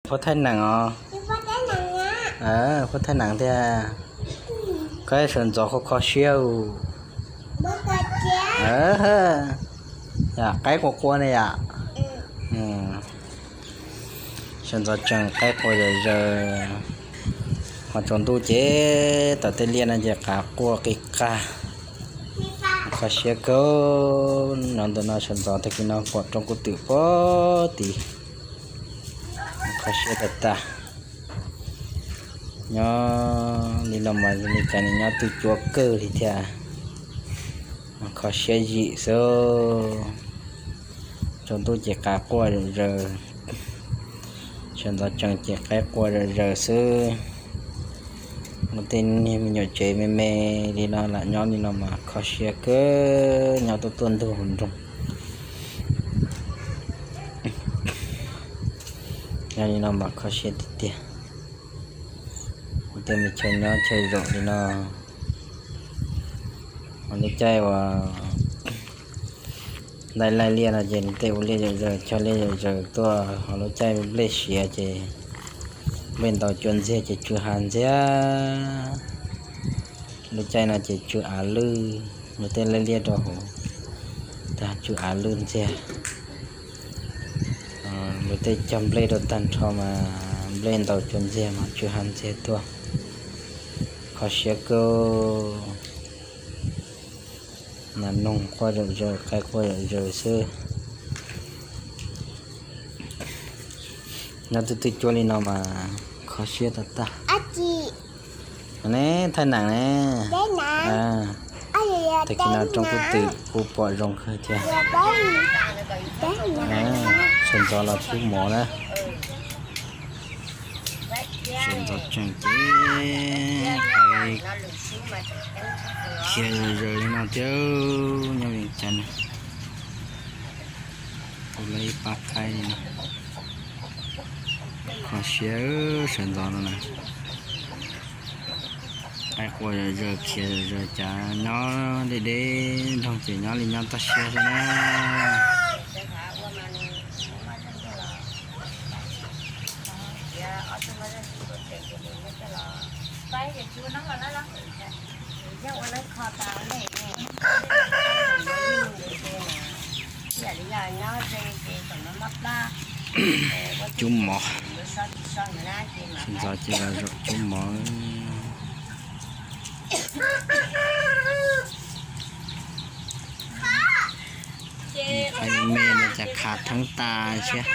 Phab thaij neem os. Phab thaij neem tiag. Koj sawv ntxov kho kho siab. Yam qaib qua qua ne yom. Sawv ntxov tseem qaib qua zom zaws. Ho tsaus ntuj ces tom tej liaj no ces qav quaj qig qag. Kho siab kawg. No ntawm no sawv ntxov tag kis no pom roob kub twm puag tid. Kho siab tag tag. Nyob li no mas li cas nws nyob twj cuab kawg li thiab. Kho siab zim xwb. Tsaus ntuj ces qav quaj zom zaws. Sawv ntxov tseem ces qaib qua zom zaws xwb. Muaj tej niag me nyuam tsev me me li no lam nyob li no mas kho siab kawg, nyob tuaj tuaj ntug hauv nroog. Nyob li no mas kho siab tiag tiag. Tej me chaw nyob chaw zaum li no, lub caij uas laij laij liaj no ces tej ua liaj zom zaws, cog liaj zom zaws tuaj, ho lub caij nplej siav ces nplej ntaus cua ntxiag ces tsw ha ntxiag. Lub caij no ces tsw av lwj, luag tej laij liaj rau hauv, tag tsw av lwj ntxiag. Luag tej cog nplej rau tag nrho mas nplej ntaus cua ntxiag mas tsw ha ntxiag tuaj. Kho siab kawg. Nas noog quaj zom zaws, qaib quaj zom zaws xwb. Nyob twj twj cuab li no mas kho siab tag tag. Ne, thaij neem ne. Tag kis no roob kub twm kuj pom zoo kawg thiab. Sawv ntxov los cub mov na. Sawv ntxov tseem ces pais khiav zom zaws li no thiab. Nyob Vias Cas no kuj lawv ib pab qaib li no. Kho siab sawv ntxov no na. Qaib qua zom zaws khiav zom zaws cas nyob deb deb nroog ces nyob li nyob toj siab xwb na. Cub mov, sawv ntxov ces los zaum cub mov. Qhov me no cas khav theeb tas thiab.